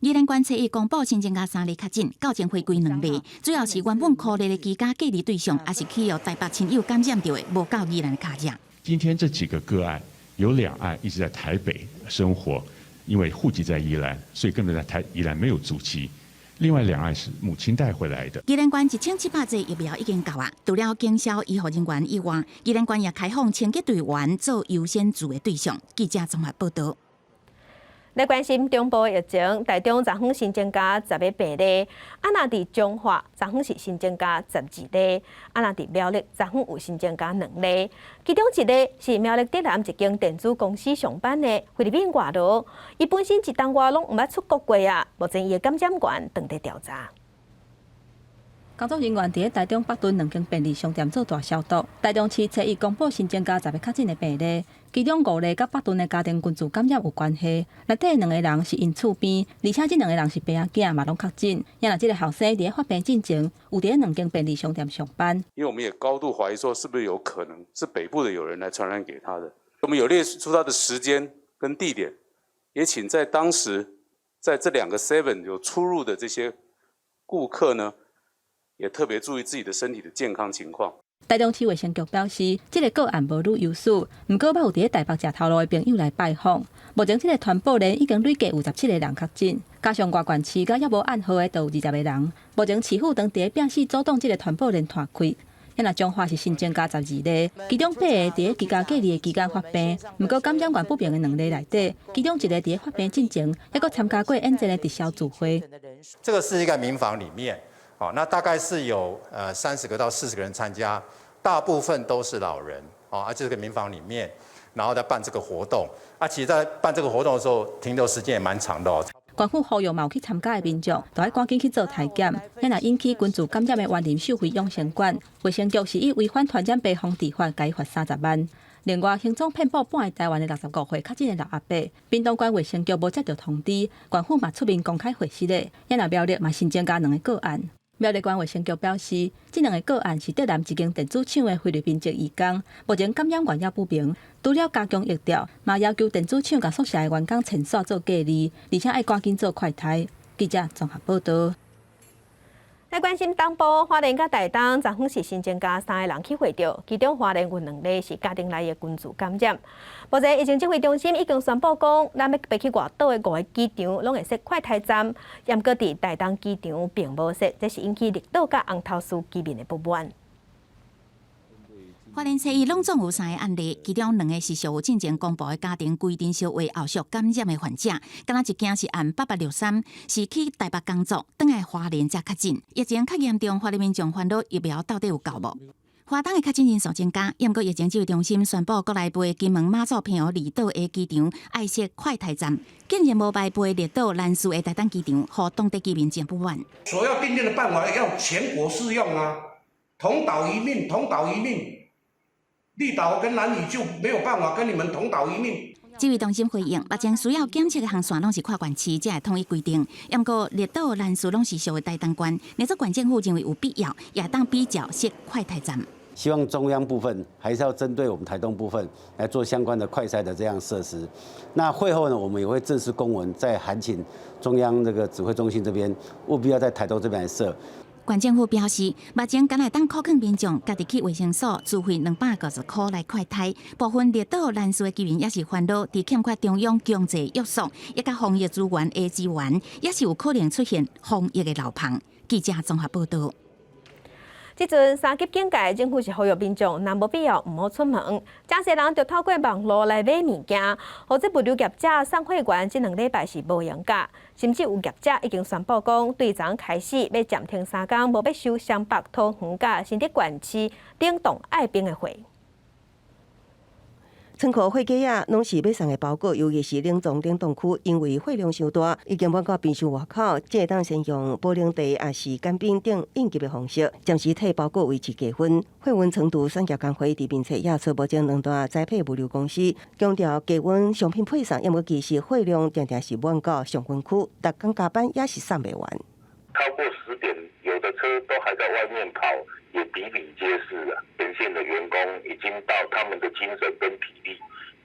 宜蘭縣初一公布新增加三例確診，到前回歸兩例，主要是原本箍熱的居家隔離對象，抑是去予台北親友感染著的，無到宜蘭的跤跡。今天這幾個個案有兩案一直在台北生活，因為戶籍在宜蘭，所以根本在台宜蘭沒有足跡。另外兩案是母親帶回來的。宜蘭縣1700劑疫苗已經到啊，除了警消醫護人員以外，宜蘭縣也開放清潔隊員做優先注的對象。記者綜合報道。來關心中部疫情，台中昨昏新增加10個病例，啊若佇彰化昨昏是新增加12例，啊若佇苗栗昨昏有新增加兩例，其中一個是苗栗竹南一間電子公司上班的菲律賓外勞，伊本身一冬外攏毋捌出國過啊，目前伊的感染源正佇調查。工作人員佇咧台中北屯兩間便利商店做大消毒。台中市初一公布新增加10個確診的病例，其中五例佮北屯的家庭群聚感染有關係。內底兩個人是𪜶厝邊，而且這兩個人是爸仔囝嘛攏確診。也若這個後生佇咧發病進前，有佇咧兩間便利商店上班。因為我們也高度懷疑說，是不是有可能是北部的有人來傳染給他的？我們有列出他的時間跟地點，也請在當時在這兩個 Seven 有出入的這些顧客呢，也特別注意自己的身體的健康情況。台中市衛生局表示，這個個案無旅遊史，毋過捌有佇咧台北食頭路的朋友來拜訪。目前這個傳播鏈已經累計有17個人確診，加上外縣市佮猶無按號的，就有20個人。目前市府正佇咧拼死阻擋這個傳播鏈拖開。若彰化是新增加12例，其中八個佇咧居家隔離的期間發病，毋過感染源不明的兩例內底，其中一個佇咧發病進前，猶閣參加過演戰的直銷聚會。這個是一個民房裡面。哦，那大概是有30個到40個人參加，大部分都是老人，哦，啊，這個民房裡面，然後在辦這個活動，啊，其實在辦這個活動的時候，停留時間也蠻長的哦。縣府呼籲嘛有去參加的民眾，都愛趕緊去做篩檢，若引起群聚感染的員林秀惠養生館，衛生局是以違反傳染病防治法，共伊罰30萬。另外，行蹤遍佈半個台灣的65歲確診的老阿伯，屏東縣衛生局無接到通知，縣府嘛出面公開回實咧。若苗栗嘛新增加兩個個案。苗栗縣衛生局表示，這兩個個案是竹南一間電子廠的菲律賓籍移工，目前感染源猶不明。除了加強疫調，嘛要求電子廠佮宿舍的員工遷徙做隔離，而且愛趕緊做快篩。記者綜合報道。來關心東部花蓮佮台東，昨昏是新增加三个人去血著，其中花蓮有兩例是家庭內的群聚感染。目前疫情指揮中心已經宣布講，咱欲飛去外島的五个機場攏會設快篩站，毋過佇台東機場並無設，這是引起綠島佮紅頭嶼居民的不滿。花蓮初一攏總有三個案例，其中兩個是俗進前公布的家庭規陣燒話後續感染的患者，敢若一件是案8863，是去台北工作，轉來花蓮才確診。疫情較嚴重，花蓮民眾煩惱疫苗到底有夠無？花東的確診人數增加，毋過疫情指揮中心宣布，國內飛金門、馬祖、澎湖二島的機場愛設快篩站，竟然無排飛綠島、蘭嶼的台東機場，予當地居民真不滿。所要訂定的辦法要全國適用啊，同島一命，同島一命。綠島跟蘭嶼就沒有辦法跟你們同島一命。指揮中心回應，目前需要檢測的航線攏是跨縣市，才會統一規定。毋過綠島、蘭嶼攏是屬於台東縣，若說縣政府認為有必要，也當比照設快篩站。希望中央部分還是要針對我們台東部分來做相關的快篩的這樣設施。那會後呢，我們也會正式公文再函請中央這個指揮中心這邊，務必要在台東這邊來設。縣政府表示，目前敢若會當鼓勸民眾家己去衛生所自費250塊來快篩，部分綠島、蘭嶼的居民也是煩惱，佇欠缺中央強制約束，以及防疫資源的資源，也是有可能出現防疫的漏縫。記者綜合報道。這陣三級警戒，政府是呼籲民眾，若無必要毋好出門。誠濟人就透過網路來買物件，予這物流業者送貨員這兩禮拜是無閒假，甚至有業者已經宣布講，對昨開始欲暫停3工，無欲收雙北、桃園佮新竹縣市冷凍愛冰的貨。倉庫貨架仔攏是欲送的包裹，尤其是冷藏冷凍區，因為貨量傷大，已經滿到冰箱外口。這會當先用保冷袋，抑是乾冰等應急的方式，暫時替包裹維持低溫。貨運長途產業工會佇面冊也出目前兩大宅配物流公司強調低溫商品配送，毋過其實貨量定定是滿到上溫區，逐工加班也是送袂完。超過10點，有的車都還在外面跑，也比比皆是啊。前線的員工已經到他們的精神跟體力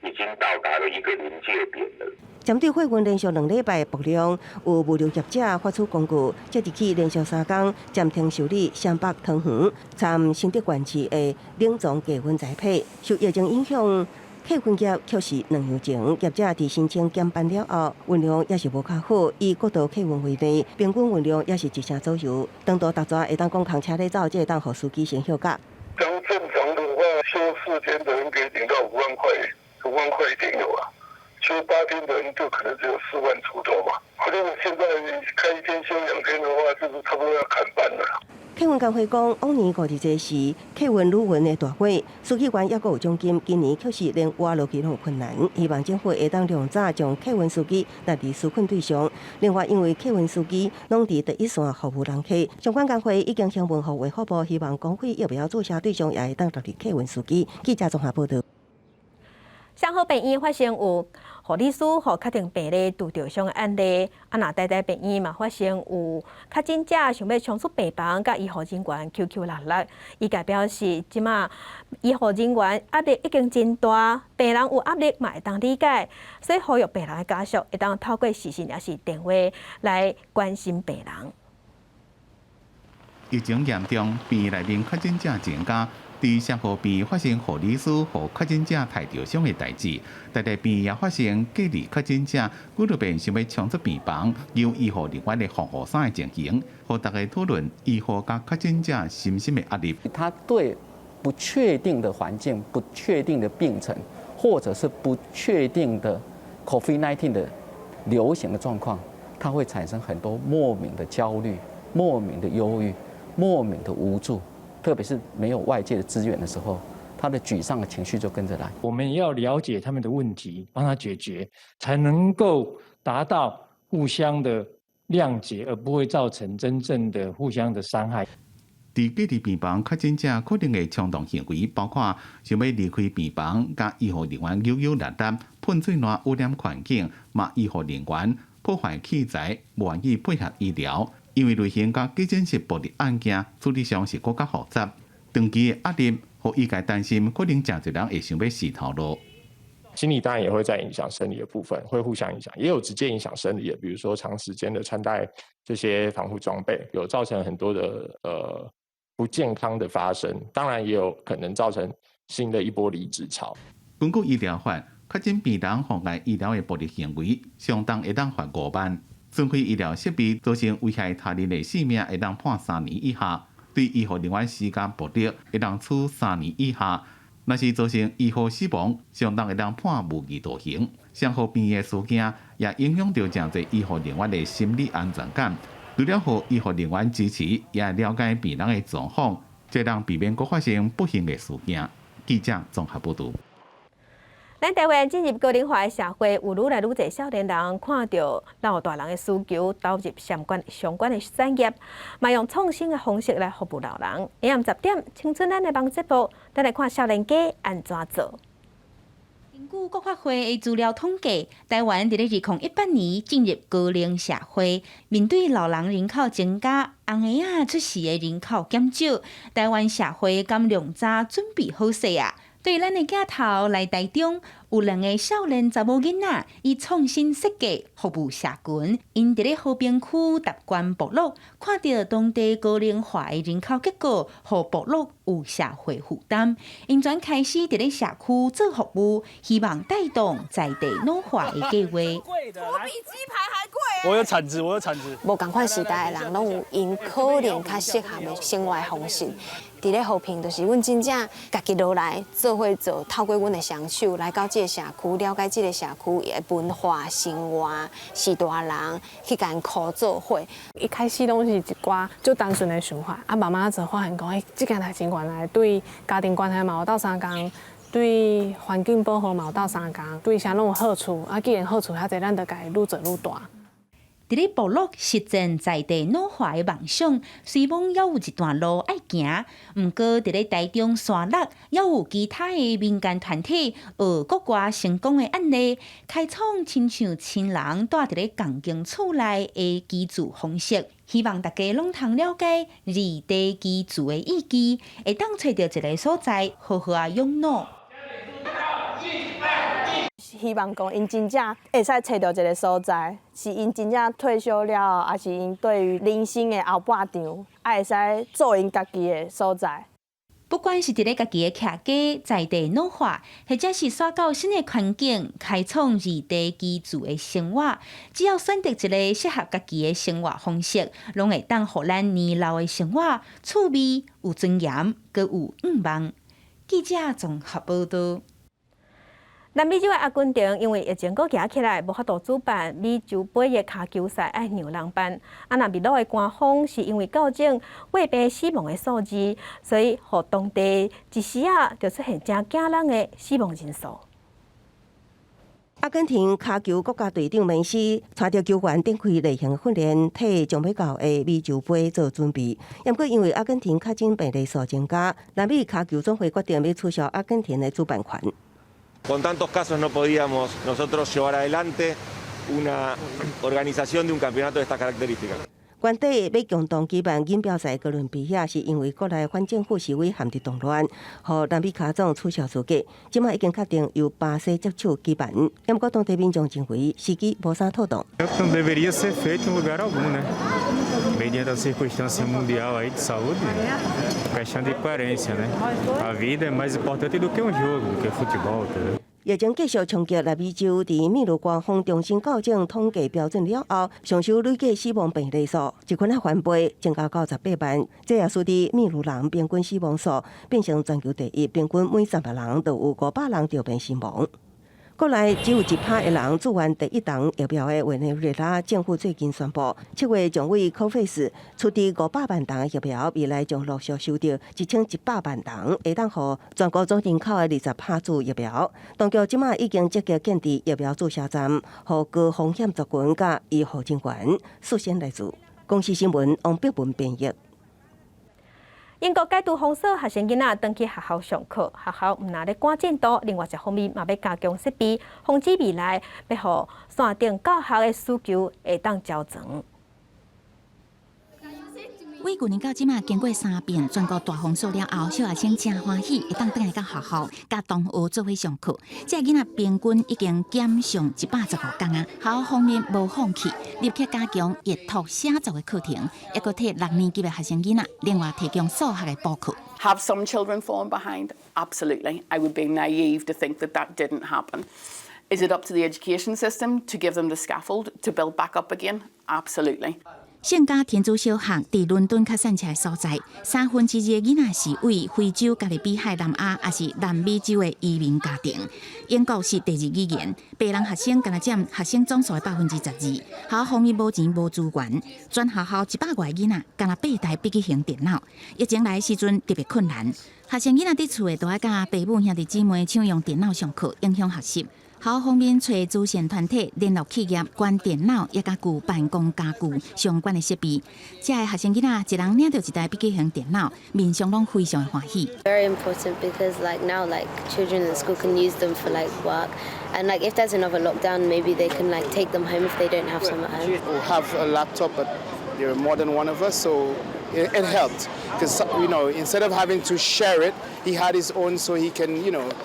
已經到達了一個臨界點了。針對貨運連續兩禮拜爆量，有物流業者發出公告，即日起連續3工暫停受理雙北、桃園、參新竹縣市的冷藏低溫宅配。受疫情影響，客運業卻是兩年前業者佇申請減班了後，運量也是無較好。以國道客運為例，平均運量也是一成左右。長途逐逝會當講空車咧走，才會當予司機先歇假。當正常的話，休4天的人可以領到5萬塊，5萬塊一定有啊。休8天的，就可能只有4萬出頭嘛。如果現在開一天休2天的話，就是差不多要砍半了。客運工會講，往年五二節是客運旅運的大火，司機員猶閣有獎金，今年卻是連活落去攏有困難。希望政府會當量早將客運司機納入紓困對象。另外，因為客運司機攏佇第一線服務人客，相關工會已經向文化衛福部，希望公費疫苗注射對象也會當納入客運司機。記者綜合報道。雙和病院發生有護理師予確診病例拄著傷的案例，啊，若台大病院嘛發生有確診者想欲衝出病房，佮醫護人員搝搝搦搦。醫界表示，這馬醫護人員壓力已經真大，病人有壓力嘛會當理解，所以呼籲病人的家屬會當透過視訊抑是電話來關心病人。疫情嚴重，病院內面確診者增加。佇雙和病院發生護理師予確診者刣著傷的代誌，台大病院也發生隔離確診者，幾落遍想欲衝出病房，搝醫護人員的防護衫的情形，予大家討論醫護佮確診者身心的壓力。他對不確定的環境、不確定的病程，或者是不確定的 COVID-19 的流行的狀況，他會產生很多莫名的焦慮、莫名的憂鬱、莫名的無助。特別是沒有外界的資源的時候，他的沮喪的情緒就跟着來。我們要了解他們的問題，幫他解決，才能夠達到互相的諒解，而不會造成真正的互相的傷害。佇隔離病房確診者可能的衝動行為，包括想欲離開病房，佮醫護人員搝搝搦搦、噴喙瀾污染環境，罵醫護人員破壞器材，無願意配合醫療。因為類型佮急診室暴力案件處理上是閣較複雜，長期的壓力，予醫界擔心，可能誠濟人會想欲死頭路。心理當然也會在影響生理的部分，會互相影響，也有直接影響生理的，比如說長時間的穿戴這些防護裝備，有造成很多的不健康的發生，當然也有可能造成新的一波離職潮。根據醫療法，確診病人妨礙醫療的暴力行為，相當會當罰5萬。損毀醫療設備造成危害他人的性命，會當判3年以下；對醫護人員施加暴力，會當處3年以下。若是造成醫護死亡，相當會當判無期徒刑。雙和病院的事件也影響著誠濟醫護人員的心理安全感。除了予醫護人員支持，也了解病人的狀況，才能避免閣發生不幸的事件。記者綜合報導。咱台灣進入高齡化的社會，有愈來愈濟少年人看著老大人的需求，投入相關的產業，嘛用創新的方式來服務老人。下暗10點，青春咱的網節目，咱來看少年家按怎做。根據國發會的資料統計，台灣佇咧2018年進入高齡社會，面對老人人口增加，紅嬰仔出世的人口減少，台灣社會敢量早準備好勢啊？對咱的鏡頭來台中，有兩个少年查某囡仔，伊創新設計服務社群，𪜶佇咧和平區達觀部落，看著當地高齡化的人口結構，予部落有社會負擔，𪜶轉開始佇咧社區做服務，希望帶動在地老化的計劃。我比雞排還貴。我有鏟子，我有鏟子。無仝款時代的人，攏有𪜶可能較適合的生活方式。佇咧和平，就是阮真正家己落來做伙做，透過阮的雙手來到這个社區，了解這个社區的文化生活，序大人去共𪜶箍做伙。一開始攏是一寡足單純的想法，啊，慢慢就發現講，欸，這件代誌原來對家庭關係嘛有鬥相共，對環境保護嘛有鬥相共，對啥攏有好處。啊，既然好處遐濟，咱就共伊愈做愈大。佇咧部落實踐在地老化的夢想，雖罔猶有一段路愛行，毋過佇咧台中沙鹿，猶有其他的民間團體學國外成功的案例，開創親像親人蹛佇咧仝間厝內的居住方式，希望大家攏通了解離地居住的意義，會當揣著一个所在好好仔養老。希望講，𪜶真正會使揣著一个所在，是𪜶真正退休了後，抑是𪜶對於人生的後半場，愛會使做𪜶家己的所在。不管是佇咧家己的徛家在地老化，或者是徙到新的環境，開創離地居住的生活，只要選擇一个適合家己的生活方式，攏會當予咱年老的生活趣味有尊嚴，閣有願望。記者綜合報導。南美洲的阿根廷因為疫情閣夯起來，無法度主辦美洲盃的跤球賽，愛讓人辦。啊，那秘魯的官方是因為校正血病死亡的數字，所以予當地一時仔就出現誠驚人的死亡人數。阿根廷跤球國家隊長梅西帶著球員展開例行訓練，替將欲到的美洲盃做準備。毋過因為阿根廷確診病例數增加，南美跤球總會決定欲取消阿根廷的主辦權。 Con tantos casos no podíamos nosotros llevar adelante una organización de un campeonato de estas características. 原底欲共同舉辦錦標賽哥倫比亞，是因為國內反政府示威陷入動亂，予南美跤總取消資格。這馬已經確定由巴西接手舉辦，毋過當地民眾認為時機無啥妥當。 Não deveria ser feito em lugar algum, né? Mediante a circunstância mundial aí de saúde, questão de coerência, né? A vida é mais importante do que um jogo, do que futebol, entendeu? 疫情繼續衝擊南美洲，佇秘魯官方重新校正統計標準了後，上周累計死亡病例數一棍仔翻倍，增加到18萬。這也使得秘魯人平均死亡數變成全球第一，平均每3萬人就有500人著病身亡。國內只有1%的人注完第一筒疫苗的委內瑞拉政府最近宣布，7月將為 COVAX 出資500萬筒疫苗，未來將陸續收著1100萬筒，會當予全國總人口的20%注疫苗。當局這馬已經積極建置疫苗注射站，予高風險族群佮醫護人員預先來注。公視新聞王碧文編譯。英國解除封鎖，學生囡仔轉去學校上課，學校毋但咧趕進度，另外一方面嘛欲加強設備，防止未來欲予線頂教學的需求會當周全。為舊年到這馬經過三遍全國大封鎖了後，小學生誠歡喜，會當轉來到學校，佮同學做伙上課。這个囡仔平均已經減上115工啊！學校方面無放棄，立刻加強閱讀寫作的課程，抑閣替六年級的學生囡仔另外提供數學的補課。 Have some children fallen behind? Absolutely. I would be naive to think that that didn't happen. Is it up to the education system to give them the scaffold to build back up again? Absolutely. 聖家天主小學佇倫敦較散赤的所在，2/3的囡仔是為非洲、加勒比海、南亞，抑是南美洲的移民家庭。英國是第二語言，白人學生干焦佔學生總數的12%。學校方面無錢無資源，全學校100外個囡仔，干焦八台筆記型電腦。疫情來的時陣特別困難，學生囡仔佇厝的都愛佮爸母兄弟姊妹搶用電腦上課，影響學習。學校方面揣慈善團體聯絡企業，捐電腦，抑佮具辦公家具相關的設備。這个學生囡仔一人領著一台筆記型電腦，面上攏非常的歡喜。 Very important because like now like children in school can use them for like work and like if there's another lockdown, maybe they can like take them home if they don't have some at home. We have a laptop, but there are more than one of us, so it helped because instead of having to share it, he had his own so he can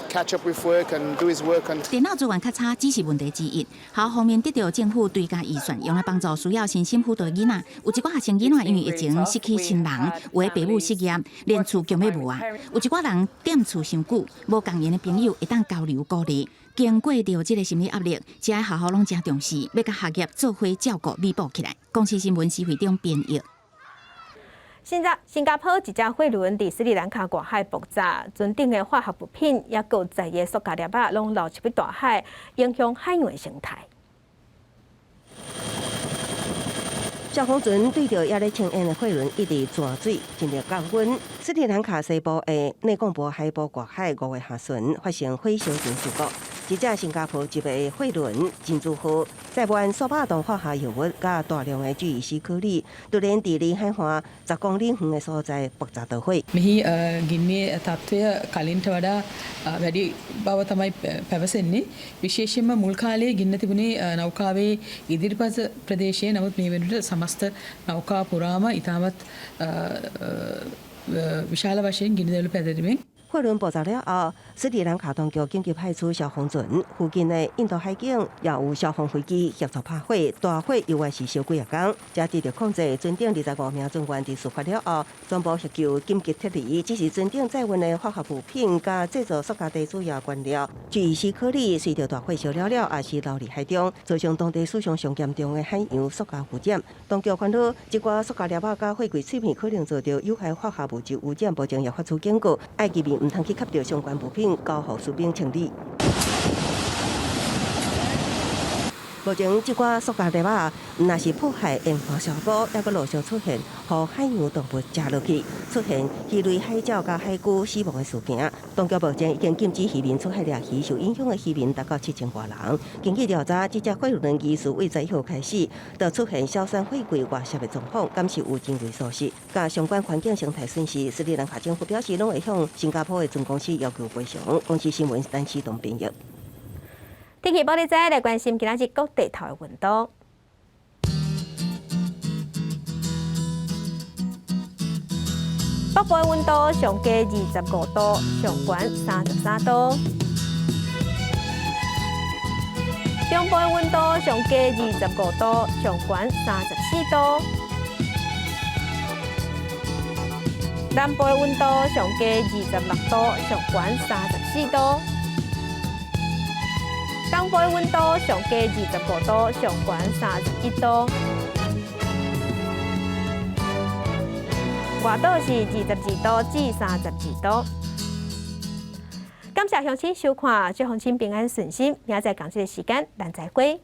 catch up with work and do his work. And 電腦資源較差只是問題之一。學校方面得著政府追加預算，用來幫助需要身心輔導的囡仔。有一寡學生囡仔因為疫情失去親人，有的爸母失業，連厝強欲無啊。有一寡人踮厝傷久，無仝齡的朋友會當交流鼓勵。經過著這个心理壓力，這个學校攏誠重視，欲佮學業做伙照顧彌補起來。公視新聞施惠中編譯。現在，新加坡一隻貨輪佇斯里蘭卡外海爆炸，船頂的化學物品抑閣載的塑膠粒仔，攏流入去大海，影響海洋生態。消防船對著猶咧青煙的貨輪一直鑽水，盡力降溫。斯里蘭卡西部的內貢布海部外海5月下旬發生火燒船事故，一隻新加坡籍的貨輪珍珠號載滿數百噸化學藥物佮大量的聚乙烯顆粒，突然佇離海岸10公里遠的所在爆炸著火。 මෙහි ගින්නේ තත්ත්වය කලින්ට වඩා වැඩි බව තමයි පැවසෙන්නේ. විශේෂයෙන්ම මුල් කාලයේ ගින්න තිබුණේ නෞකාවේ ඉදිරිපස ප්‍රදේශයේ. නමුත් මේ වෙනකොට සමස්ත නෞකාව පුරාම ඉතාමත් විශාල වශයෙන් ගිනි දැවලු පැතිරෙමින් 貨輪爆炸了後，斯里蘭卡當局緊急派出消防船，附近的印度海警也有消防飛機協助拍火，大火猶原是燒幾仔工，才得著控制。船頂25名船員佇事發了後，全部獲救緊急撤離。只是船頂載運的化學物品佮製造塑膠的主要原料聚乙烯顆粒，隨著大火燒了了，也是流入海中，造成當地史上上嚴重的海洋塑膠污染。當局煩惱，這寡塑膠粒仔佮貨櫃碎片可能造成有害化學物質污染，目前也發出警告，愛居民毋通去吸著相關物品，交予士兵清理。目前這寡塑膠粒仔，毋但是破壞鹽化效果，猶閣陸續出現，予海洋動物食落去，出現魚類海鳥佮海龜死亡的事件。當局目前已經禁止漁民出海掠魚，受影響的漁民達到7000外人。根據調查，這隻貨輪疑似對11號開始，就出現硝酸貨櫃外洩的狀況，敢是有人為疏失，佮相關環境生態損失。斯里蘭卡政府表示，攏會向新加坡的船公司要求賠償。公視新聞陳啟東編譯。天氣報你知，來關心今仔日各地頭的溫度。北部的溫度上低25度，上懸33度。中部的溫度上低25度，上懸34度。南部的溫度上低26度，上懸34度。東部的溫度上低25度，上懸31度。外島是22度至32度。感謝鄉親收看，祝鄉親平安順心。明仔載仝這个時間，咱再會。